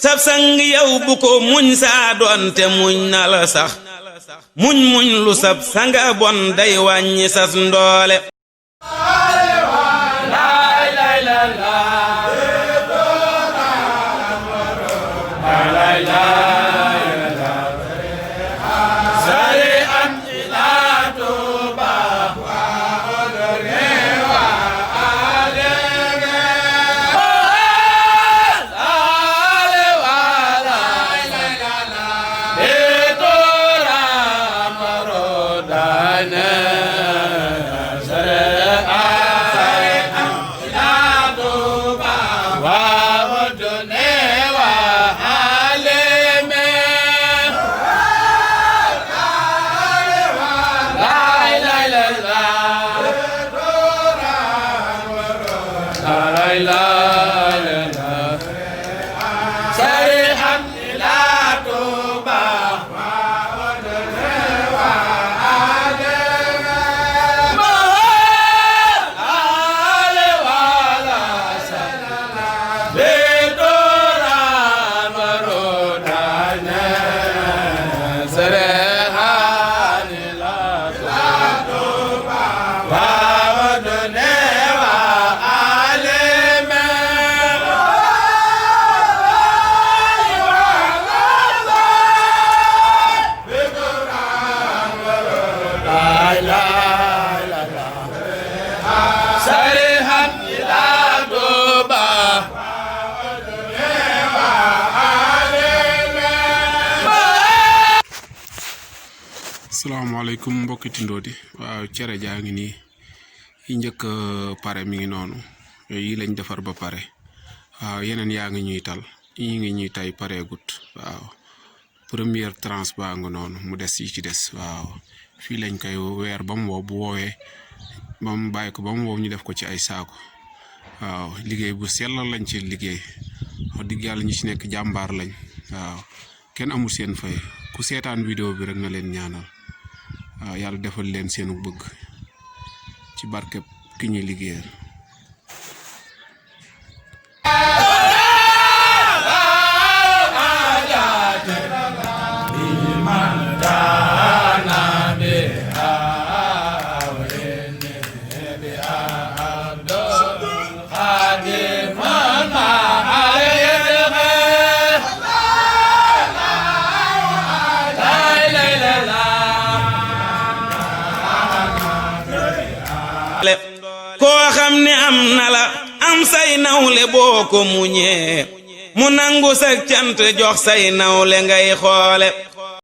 sab sang yow bu ko muñ saa doonte muñ na la sax muñ lu sab sanga bon day wàññi sas ndoole Assalamualaikum mbokki Tindodi waaw cere jaa ngi nii yi njëkk pare mi ngi noonu yi lañ defar ba pare waaw yeneen yaa ngi ñuy tal yi ngi ñuy tay pareegut waaw première tranche baa nga noonu mu des yi ci des waaw fii lañ koy weer ba mu wow bu woowee ba mu bàyyi ko ba mu wow ñu def ko ci ay saako waaw liggéey bu sellal lañ ci liggéey wax dëgg yàlla ñi ci nekk jàmbaar lañ waaw kenn amul seen fay ku seetaan vidéo bi rek na leen ñaanal waaw yàlla defal leen seenu bëgg ci barkeb ki ñuy liggéeyal koo xam ne am na la am say nawle boo ko muñee mu nangu sa cant jox say nawle ngay xoole